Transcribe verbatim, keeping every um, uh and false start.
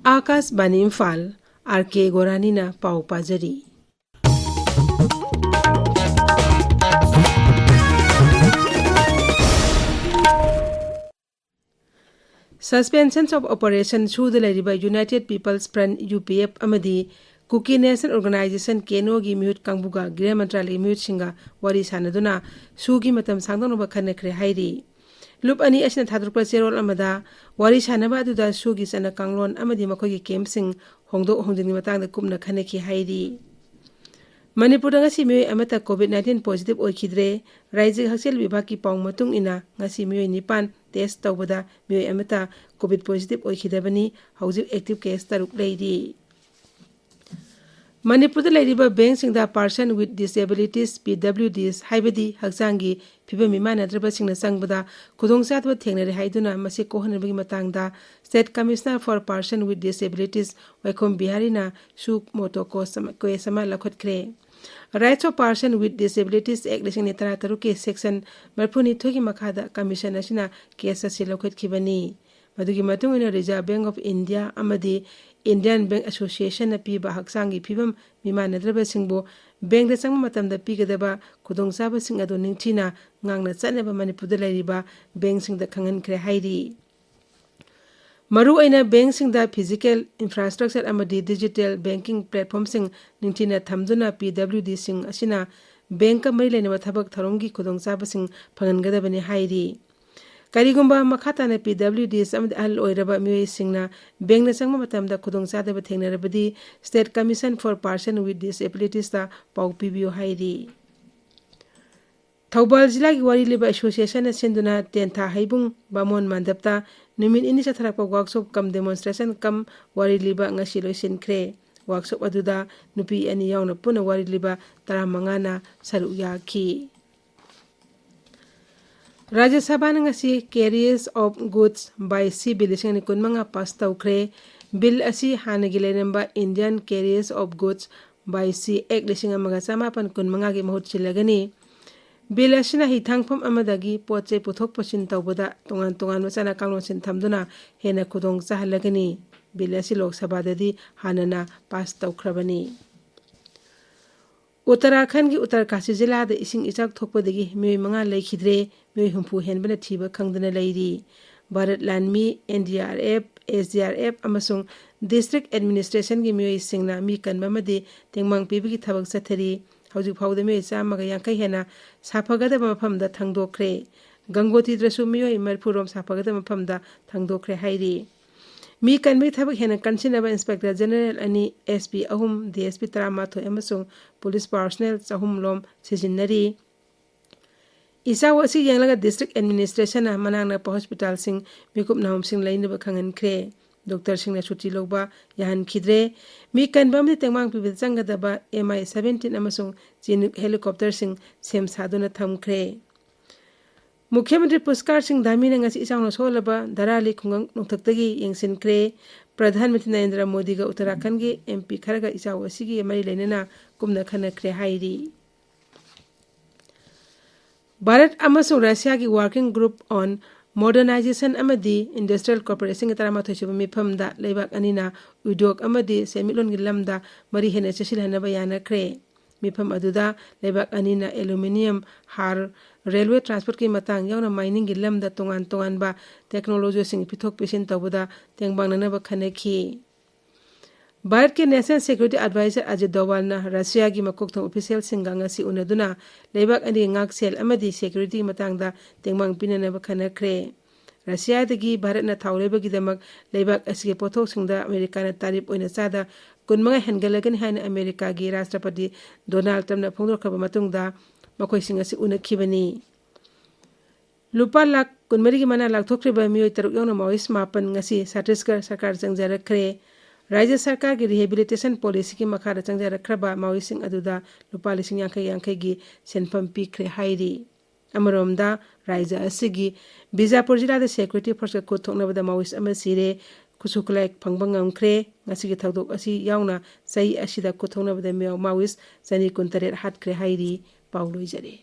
ꯑꯥꯀꯥꯁꯕꯥꯅꯤ Imphal, R ꯀꯦ ꯒꯣꯔꯥꯅꯤꯅ ꯄꯥꯎ ꯄꯥꯖꯔꯤ꯫ Suspension of Operation ꯁꯨꯗ ꯂꯩꯔꯤꯕ United People's Front, U P F, ꯑꯃꯗꯤ Kuki Nation Organization, K N ꯑꯣꯒꯤ ꯃꯤꯍꯨꯠ ꯀꯥꯡꯕꯨꯒ ꯒ꯭ꯔꯤꯍ ꯃꯟꯇ꯭ꯔꯥꯂꯌꯒꯤ ꯃꯤꯍꯨꯠꯁꯤꯡꯒ ꯋꯥꯔꯤ ꯁꯥꯟꯅꯗꯨꯅ ꯁꯨꯒꯤ ꯃꯇꯝ ꯁꯥꯡꯗꯣꯛꯅꯕ ꯈꯟꯅꯈ꯭ꯔꯦ ꯍꯥꯏꯔꯤ꯫ ꯂꯨꯞ ꯑꯅꯤ ꯑꯁꯤꯅ ꯊꯥꯗꯣꯔꯛꯄ ꯆꯦꯔꯣꯜ ꯑꯃꯗ ꯋꯥꯔꯤ ꯁꯥꯟꯅꯕ ꯑꯗꯨꯗ ꯁꯨꯒꯤ ꯆꯠꯅ ꯀꯥꯡꯂꯣꯟ ꯑꯃꯗꯤ ꯃꯈꯣꯏꯒꯤ ꯀꯦꯝꯞꯁꯤꯡ ꯍꯣꯡꯗꯣꯛ ꯍꯣꯡꯖꯤꯟꯒꯤ ꯃꯇꯥꯡꯗ ꯀꯨꯞꯅ ꯈꯟꯅꯈꯤ ꯍꯥꯏꯔꯤ꯫ ꯃꯅꯤꯄꯨꯔꯗ ꯉꯁꯤ ꯃꯤꯑꯣꯏ ꯑꯃꯠꯇ COVID nineteen positive ꯑꯣꯏꯈꯤꯗ꯭ꯔꯦ꯫ ꯔꯥꯖ꯭ꯌꯒꯤ ꯍꯛꯁꯦꯜ ꯋꯤꯚꯥꯒꯀꯤ ꯄꯥꯎ ꯃꯇꯨꯡ ꯏꯟꯅ ꯉꯁꯤ ꯃꯤꯑꯣꯏ ꯅꯤꯄꯥꯟ test ꯇꯧꯕꯗ ꯃꯤꯑꯣꯏ ꯑꯃꯠꯇ COVID positive ꯑꯣꯏꯈꯤꯗꯕꯅꯤ꯫ ꯍꯧꯖꯤꯛ active case ꯇꯔꯨꯛ ꯂꯩꯔꯤ꯫ ꯃꯅꯤꯄꯨꯔꯗ ꯂꯩꯔꯤꯕ ꯕꯦꯡꯁꯤꯡꯗ Person with Disabilities, P W this, ꯍꯥꯏꯕꯗꯤ ꯍꯛꯆꯥꯡꯒꯤ ꯐꯤꯕꯝ ꯃꯤꯃꯥꯟꯅꯗ꯭ꯔꯕꯁꯤꯡꯅ ꯆꯪꯕꯗ ꯈꯨꯗꯣꯡꯆꯥꯗꯕ ꯊꯦꯡꯅꯔꯦ ꯍꯥꯏꯗꯨꯅ ꯃꯁꯤ ꯀꯣꯛꯍꯟꯅꯕꯒꯤ ꯃꯇꯥꯡꯗ State Commissioner for Person with Disabilities ꯋꯥꯏꯈꯣꯝ ꯕꯤꯍꯥꯔꯤꯅ ꯁꯨ ꯃꯣꯇꯣ ꯀꯣꯁ ꯑꯃ, ꯀꯦꯁ ꯑꯃ ꯂꯧꯈꯠꯈ꯭ꯔꯦ꯫ Rights of Person with Disabilities Act ꯂꯤꯁꯤꯡ ꯑꯅꯤ ꯇꯔꯥꯇꯔꯨꯛꯀꯤ section ꯃꯔꯤꯐꯨꯅꯤꯊꯣꯏꯒꯤ ꯃꯈꯥꯗ commission ꯑꯁꯤꯅ ꯀꯦꯁ ꯑꯁꯤ ꯂꯧꯈꯠꯈꯤꯕꯅꯤ꯫ ꯃꯗꯨꯒꯤ ꯃꯇꯨꯡ ꯏꯟꯅ Reserve Bank of India ꯑꯃꯗꯤ Indian Bank Associationꯅ ꯄꯤꯕ ꯍꯛꯆꯥꯡꯒꯤ ꯐꯤꯕꯝ ꯃꯤꯃꯥꯟꯅꯗ꯭ꯔꯕꯁꯤꯡꯕꯨ ꯕꯦꯡꯗ ꯆꯪꯕ ꯃꯇꯝꯗ ꯄꯤꯒꯗꯕ ꯈꯨꯗꯣꯡꯆꯥꯕꯁꯤꯡ ꯑꯗꯨ ꯅꯤꯡꯊꯤꯅ ꯉꯥꯛꯅ ꯆꯠꯅꯕ ꯃꯅꯤꯄꯨꯔꯗ ꯂꯩꯔꯤꯕ ꯕꯦꯡꯁꯤꯡꯗ ꯈꯪꯍꯟꯈ꯭ꯔꯦ ꯍꯥꯏꯔꯤ꯫ ꯃꯔꯨꯑꯣꯏꯅ ꯕꯦꯡꯁꯤꯡꯗ physical infrastructure ꯑꯃꯗꯤ digital banking platformꯁꯤꯡ ꯅꯤꯡꯊꯤꯅ ꯊꯝꯗꯨꯅ ꯄꯤ ꯗꯕ꯭ꯂꯤꯎ ꯗꯤꯁꯤꯡ ꯑꯁꯤꯅ ꯕꯦꯡꯀ ꯃꯔꯤ ꯂꯩꯅꯕ ꯊꯕꯛ ꯊꯧꯔꯝꯒꯤ ꯈꯨꯗꯣꯡꯆꯥꯕꯁꯤꯡ ꯐꯪꯍꯟꯒꯗꯕꯅꯤ ꯍꯥꯏꯔꯤ꯫ ꯀꯔꯤꯒꯨꯝꯕ ꯃꯈꯥ ꯇꯥꯅ ꯄꯤ ꯗꯕ꯭ꯂꯤꯎ ꯗꯤꯁ ꯑꯃꯗꯤ ꯑꯍꯜ ꯑꯣꯏꯔꯕ ꯃꯤꯑꯣꯏꯁꯤꯡꯅ ꯕꯦꯡꯗ ꯆꯪꯕ ꯃꯇꯝꯗ ꯈꯨꯗꯣꯡꯆꯥꯗꯕ ꯊꯦꯡꯅꯔꯕꯗꯤ State Commission for Person with Disabilitiesꯇ ꯄꯥꯎ ꯄꯤꯕꯤꯌꯨ ꯍꯥꯏꯔꯤ꯫ ꯊꯧꯕꯥꯜ ꯖꯤꯂꯥꯒꯤ ꯋꯥꯔꯤ ꯂꯤꯕ Associationꯅ ꯁꯤꯟꯗꯨꯅ ꯇꯦꯟꯊꯥ ꯍꯩꯕꯨꯡ ꯕꯥꯃꯣꯟ ꯃꯟꯗꯞꯇ ꯅꯨꯃꯤꯠ ꯅꯤꯅꯤ ꯆꯠꯊꯔꯛꯄ workshop cum demonstration cum ꯋꯥꯔꯤ ꯂꯤꯕ ꯉꯁꯤ ꯂꯣꯏꯁꯤꯟꯈ꯭ꯔꯦ꯫ Workshop ꯑꯗꯨꯗ ꯅꯨꯄꯤ ꯑꯅꯤ ꯌꯥꯎꯅ ꯄꯨꯟꯅ ꯋꯥꯔꯤ ꯂꯤꯕ ꯇꯔꯥꯃꯉꯥꯅ ꯁꯔꯨꯛ ꯌꯥꯈꯤ꯫ ꯔꯥꯖ꯭ꯌ ꯁꯚꯥꯅ ꯉꯁꯤ Carriage of Goods by Sea Bill ꯂꯤꯁꯤꯡ ꯑꯅꯤ ꯀꯨꯟꯃꯉꯥ pass ꯇꯧꯈ꯭ꯔꯦ꯫ Bill ꯑꯁꯤ ꯍꯥꯟꯅꯒꯤ ꯂꯩꯔꯝꯕ Indian Carriage of Goods by Sea Act ꯂꯤꯁꯤꯡ ꯑꯃꯒ ꯆꯃꯥꯄꯟ ꯀꯨꯟꯃꯉꯥꯒꯤ ꯃꯍꯨꯠ ꯁꯤꯜꯂꯒꯅꯤ꯫ Bill ꯑꯁꯤꯅ ꯍꯤꯊꯥꯡꯐꯝ ꯑꯃꯗꯒꯤ ꯄꯣꯠ ꯆꯩ ꯄꯨꯊꯣꯛ ꯄꯨꯁꯤꯟ ꯇꯧꯕꯗ ꯇꯣꯉꯥꯟ ꯇꯣꯉꯥꯟꯕ ꯆꯠꯅ ꯀꯥꯡꯂꯣꯟꯁꯤꯡ ꯊꯝꯗꯨꯅ ꯍꯦꯟꯅ ꯈꯨꯗꯣꯡ ꯆꯥꯍꯜꯂꯒꯅꯤ꯫ ꯕꯤꯜ ꯑꯁꯤ ꯂꯣꯛ ꯁꯚꯥꯗꯗꯤ ꯍꯥꯟꯅꯅ ꯄꯥꯁ ꯇꯧꯈ꯭ꯔꯕꯅꯤ꯫ ꯎꯠꯇꯔꯥꯈꯟꯒꯤ ꯎꯠꯇꯔꯀꯥꯁꯤ ꯖꯤꯂꯥꯗ ꯏꯁꯤꯡ ꯏꯆꯥꯎ ꯊꯣꯛꯄꯗꯒꯤ ꯃꯤꯑꯣꯏ ꯃꯉꯥ ꯂꯩꯈꯤꯗ꯭ꯔꯦ, ꯃꯤꯑꯣꯏ ꯍꯨꯝꯐꯨ ꯍꯦꯟꯕꯅ ꯊꯤꯕ ꯈꯪꯗꯅ ꯂꯩꯔꯤ꯫ ꯚꯥꯔꯠ ꯂꯥꯟꯃꯤ, N D R F, S D R F ꯑꯃꯁꯨꯡ ꯗꯤꯁꯇ꯭ꯔꯤꯛ ꯑꯦꯗꯃꯤꯅꯤꯁꯇ꯭ꯔꯦꯁꯟꯒꯤ ꯃꯤꯑꯣꯏꯁꯤꯡꯅ ꯃꯤ ꯀꯟꯕ ꯑꯃꯗꯤ ꯇꯦꯡꯕꯥꯡ ꯄꯤꯕꯒꯤ ꯊꯕꯛ ꯆꯠꯊꯔꯤ꯫ ꯍꯧꯖꯤꯛ ꯐꯥꯎꯕꯗ ꯃꯤꯑꯣꯏ ꯆꯥꯝꯃꯒ ꯌꯥꯡꯈꯩ ꯍꯦꯟꯅ ꯁꯥꯐꯒꯗꯕ ꯃꯐꯝꯗ ꯊꯥꯡꯗꯣꯛꯈ꯭ꯔꯦ꯫ ꯒꯪꯒꯣꯇꯤꯗ꯭ꯔꯁꯨ ꯃꯤꯑꯣꯏ ꯃꯔꯤꯐꯨ ꯔꯣꯝ ꯁꯥꯐꯒꯗꯕ ꯃꯐꯝꯗ ꯊꯥꯡꯗꯣꯛꯈ꯭ꯔꯦ ꯍꯥꯏꯔꯤ꯫ ꯃꯤ ꯀꯟꯕꯒꯤ ꯊꯕꯛ ꯍꯦꯟꯅ ꯀꯟꯁꯤꯟꯅꯕ ꯏꯟꯁꯄꯦꯛꯇꯔ ꯖꯦꯅꯔꯦꯜ ꯑꯅꯤ, ꯑꯦꯁ ꯄꯤ ꯑꯍꯨꯝ, ꯗꯤ ꯑꯦꯁ ꯄꯤ ꯇꯔꯥꯃꯥꯊꯣꯏ ꯑꯃꯁꯨꯡ ꯄꯨꯂꯤꯁ ꯄꯥꯔꯁꯣꯅꯦꯜ ꯆꯍꯨꯝ ꯂꯣꯝ ꯁꯤꯖꯤꯟꯅꯔꯤ꯫ ꯏꯆꯥꯎ ꯑꯁꯤ ꯌꯦꯡꯂꯒ ꯗꯤꯁꯇ꯭ꯔꯤꯛ ꯑꯦꯗꯃꯤꯅꯤꯁꯇ꯭ꯔꯦꯁꯟꯅ ꯃꯅꯥꯛ ꯅꯛꯄ ꯍꯣꯁꯄꯤꯇꯥꯜꯁꯤꯡ ꯃꯤꯀꯨꯞ ꯅꯥꯍꯨꯝꯁꯤꯡ ꯂꯩꯅꯕ ꯈꯪꯍꯟꯈ꯭ꯔꯦ꯫ ꯗꯣꯛꯇꯔꯁꯤꯡꯅ ꯁꯨꯇꯤ ꯂꯧꯕ ꯌꯥꯍꯟꯈꯤꯗ꯭ꯔꯦ꯫ ꯃꯤ ꯀꯟꯕ ꯑꯃꯗꯤ ꯇꯦꯡꯕꯥꯡ ꯄꯤꯕꯗ ꯆꯪꯒꯗꯕ ꯑꯦꯝ ꯑꯥꯏ ꯁꯚꯦꯟꯇꯤꯟ ꯑꯃꯁꯨꯡ ꯆꯤꯅꯨꯛ ꯍꯦꯂꯤꯀꯣꯞꯇꯔꯁꯤꯡ ꯁꯦꯝ ꯁꯥꯗꯨꯅ ꯊꯝꯈ꯭ꯔꯦ꯫ ꯃꯨꯈ꯭ꯌ ꯃꯟꯇ꯭ꯔꯤ ꯄꯨꯁꯀꯥꯔ ꯁꯤꯡ ꯙꯥꯃꯤꯅ ꯉꯁꯤ ꯏꯆꯥꯎꯅ ꯁꯣꯛꯍꯜꯂꯕ ꯙꯔꯥꯂꯤ ꯈꯨꯡꯒꯪ ꯅꯣꯡꯊꯛꯇꯒꯤ ꯌꯦꯡꯁꯤꯟꯈ꯭ꯔꯦ꯫ ꯄ꯭ꯔꯙꯥꯟ ꯃꯟꯇ꯭ꯔꯤ ꯅꯔꯦꯟꯗ꯭ꯔ ꯃꯣꯗꯤꯒ ꯎꯠꯇꯔꯥꯈꯟꯒꯤ ꯑꯦꯝ ꯄꯤ ꯈꯔꯒ ꯏꯆꯥꯎ ꯑꯁꯤꯒꯤ ꯃꯔꯤ ꯂꯩꯅꯅ ꯀꯨꯞꯅ ꯈꯟꯅꯈ꯭ꯔꯦ ꯍꯥꯏꯔꯤ꯫ ꯚꯥꯔꯠ ꯑꯃꯁꯨꯡ ꯔꯁꯤꯌꯥꯒꯤ Working Group on Modernization ꯑꯃꯗꯤ Industrial Cooperation ꯒꯤ ꯇꯔꯥꯃꯥꯊꯣꯏ ꯁꯨꯕ ꯃꯤꯐꯝꯗ ꯂꯩꯕꯥꯛ ꯑꯅꯤꯅ ꯎꯗ꯭ꯌꯣꯛ ꯑꯃꯗꯤ ꯁꯦꯟꯃꯤꯠꯂꯣꯟꯒꯤ ꯂꯝꯗ ꯃꯔꯤ ꯍꯦꯟꯅ ꯆꯦꯠꯁꯤꯜꯍꯟꯅꯕ ꯌꯥꯅꯈ꯭ꯔꯦ꯫ ꯃꯤꯐꯝ ꯑꯗꯨꯗ ꯂꯩꯕꯥꯛ ꯑꯅꯤꯅ aluminium, ꯍꯥꯔ, ꯔꯦꯜꯋꯦ ꯇ꯭ꯔꯥꯟꯁꯄꯣꯔꯠꯀꯤ ꯃꯇꯥꯡ ꯌꯥꯎꯅ ꯃꯥꯏꯅꯤꯡꯒꯤ ꯂꯝꯗ ꯇꯣꯉꯥꯟ ꯇꯣꯉꯥꯟꯕ ꯇꯦꯛꯅꯣꯂꯣꯖꯤꯁꯤꯡ ꯄꯤꯊꯣꯛ ꯄꯤꯁꯤꯟ ꯇꯧꯕꯗ ꯇꯦꯡꯕꯥꯡꯅꯅꯕ ꯈꯟꯅꯈꯤ꯫ ꯚꯥꯔꯠꯀꯤ National Security Advisor ꯑꯖꯤꯠ ꯗꯣꯋꯥꯜꯅ ꯔꯁꯤꯌꯥꯒꯤ ꯃꯀꯣꯛ ꯊꯣꯡꯕ ꯑꯣꯐꯤꯁꯤꯌꯦꯜꯁꯤꯡꯒ ꯉꯁꯤ ꯎꯅꯗꯨꯅ ꯂꯩꯕꯥꯛ ꯑꯅꯤꯒꯤ ꯉꯥꯛꯁꯦꯜ ꯑꯃꯗꯤ ꯁꯦꯀ꯭ꯌꯨꯔꯤꯇꯤꯒꯤ ꯃꯇꯥꯡꯗ ꯇꯦꯡꯕꯥꯡ ꯄꯤꯅꯅꯕ ꯈꯟꯅꯈ꯭ꯔꯦ꯫ ꯔꯁꯤꯌꯥꯗꯒꯤ ꯚꯥꯔꯠꯅ ꯊꯥꯎ ꯂꯩꯕꯒꯤꯗꯃꯛ ꯂꯩꯕꯥꯛ ꯑꯁꯤꯒꯤ ꯄꯣꯠꯊꯣꯛꯁꯤꯡꯗ ꯑꯃꯦꯔꯤꯀꯥꯅ ꯇꯥꯔꯤꯐ ꯑꯣꯏꯅ ꯆꯥꯗ ꯀꯨꯟꯃꯉꯥ ꯍꯦꯟꯒꯠꯂꯒꯅꯤ ꯍꯥꯏꯅ ꯑꯃꯦꯔꯤꯀꯥꯒꯤ ꯔꯥꯁꯇ꯭ꯔꯄꯇꯤ ꯗꯣꯅꯥꯜꯗ ꯇ꯭ꯔꯝꯞꯅ ꯐꯣꯡꯗꯣꯛꯈ꯭ꯔꯕ ꯃꯇꯨꯡꯗ ꯃꯈꯣꯏꯁꯤꯡ ꯑꯁꯤ ꯎꯅꯈꯤꯕꯅꯤ꯫ ꯂꯨꯄꯥ ꯂꯥꯈ ꯀꯨꯟꯃꯔꯤꯒꯤ ꯃꯅꯥ ꯂꯥꯎꯊꯣꯛꯈ꯭ꯔꯤꯕ ꯃꯤꯑꯣꯏ ꯇꯔꯨꯛ ꯌꯥꯎꯅ ꯃꯥꯑꯣꯏꯁ ꯃꯥꯄꯟ ꯉꯁꯤ ꯁꯠꯇꯤꯁꯒꯔ ꯁꯔꯀꯥꯔ ꯆꯪꯖꯔꯛꯈ꯭ꯔꯦ꯫ ꯔꯥꯖ꯭ꯌ ꯁꯔꯀꯥꯔꯒꯤ rehabilitation policy ꯒꯤ ꯃꯈꯥꯗ ꯆꯪꯖꯔꯛꯈ꯭ꯔꯕ ꯃꯥꯑꯣꯏꯁꯤꯡ ꯑꯗꯨꯗ ꯂꯨꯄꯥ ꯂꯤꯁꯤꯡ ꯌꯥꯡꯈꯩ ꯌꯥꯡꯈꯩꯒꯤ ꯁꯦꯟꯐꯝ ꯄꯤꯈ꯭ꯔꯦ ꯍꯥꯏꯔꯤ꯫ ꯑꯃꯔꯣꯝꯗ, ꯔꯥꯖ꯭ꯌ ꯑꯁꯤꯒꯤ ꯕꯤꯖꯥꯄꯨꯔ ꯖꯤꯂꯥꯗ security force ꯀ ꯈꯨꯠ ꯊꯣꯛꯅꯕꯗ ꯃꯥꯑꯣꯏꯁ ꯑꯃ ꯁꯤꯔꯦ, ꯈꯨꯠꯁꯨ ꯈꯨꯠꯂꯥꯏ ꯐꯪꯕ ꯉꯝꯈ꯭ꯔꯦ꯫ ꯉꯁꯤꯒꯤ ꯊꯧꯗꯣꯛ ꯑꯁꯤ ꯌꯥꯎꯅ ꯆꯍꯤ ꯑꯁꯤꯗ ꯈꯨꯠ ꯊꯣꯛꯅꯕꯗ ꯃꯤꯑꯣ-, ꯃꯥꯑꯣꯏꯁ ꯆꯅꯤ ꯀꯨꯟꯇꯔꯦꯠ ꯍꯥꯠꯈ꯭ꯔꯦ ꯍꯥꯏꯔꯤ꯫ ꯄꯥꯎ ꯂꯣꯏꯖꯔꯦ꯫